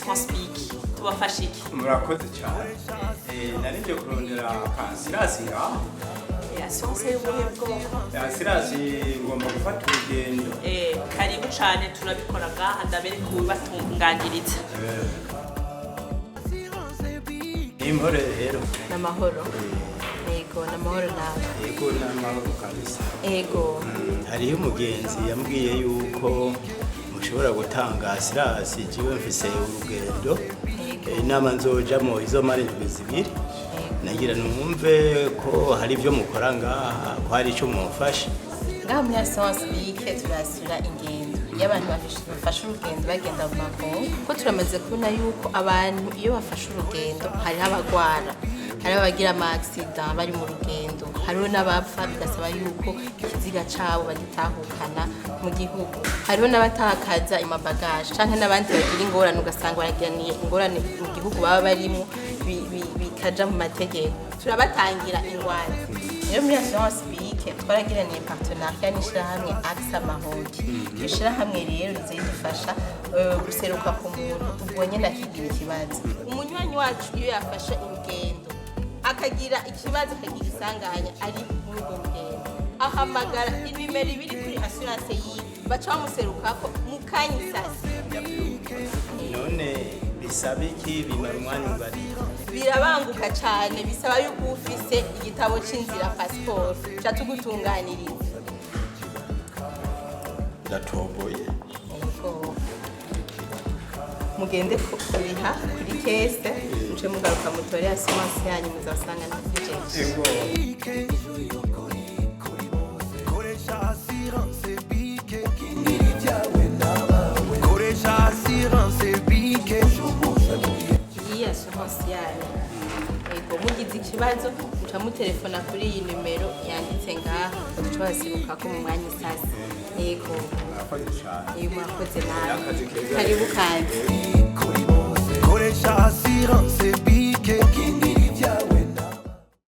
Assurance BIC, tubafasha iki? Murakoze cyane. Nari nje kurondera ka assurance ngaho. Assurance y'ubuhe bwoko? Assurance, ngomba gufata urugendo. Karibu cane, turabikora ngaha, ndabereka ubibatunganyiriza. N'impore rero. N'amahoro, yego, n'amahoro nawe? Yego, n'amahoro kabisa. Yego. Hariho umugenzi yambwiye yuko mushobora gutanga assurance. Jewe mfise urugendo. Inama nzojamo izomara indwi 2. Nagira numve ko hari ibyo mukora ngaha, ko hari icyo mumfasha. Ngaha muri Assurance BIC turasura ingendo iyo abantu bafashe urugendo bagenda mu makungu, ko turamaze kubona yuko abantu iyo bafashe urugendo hariho abagwara, hariho abagira ama accident bari mu rugendo, hariho n'abapfa bigasaba yuko ikiziga cabo bagitahukana mu gihugu, hariho n'abatakaza ama bagages canke n'abandi bagira ingorane, ugasanga baragiraniye ingorane mu gihugu baba barimo, bikaja mu mategeko, turabatangira ingwate. Rero muri Assurance BIC twaragiraniye partenariat n'ishirahamwe AXA Maroc. Iryo shirahamwe rero riza ridufasha guseruka ku muntu ubwo nyene akigira ikibazo. Umunywanyi wacu iyo yafashe urugendo akagira ikibazo, akagira isanganya ari muri urwo rugendo, ahamagara inimero ibiri kuri assurance yiwe, baca bamuserukako mu kanya isasi. None bisaba iki? Bimara umwanya ungana iki? Birabanguka cyane. Bisaba yuko uba ufise igitabo c'inzira, pasiporo, ca tugutunganiriza. Ndatomboye. Yego. Mugende kuriha kuri caisse, muce mugaruka mutore assurance yanyu, muzasanga nakujeje. Ego. Koresha Assurance BIC, kingira ibyawe n'abawe. Koresha Assurance BIC. Iyi assurance yanyu, yego, mugize ikibazo muca mutelefona kuri iyi nimero yanditse ngaha, baduca baserukako mu mwanya isasi. Yego. Murakoze cyane. Iyo, murakoze nawe. Akazi keza. Karibu kandi.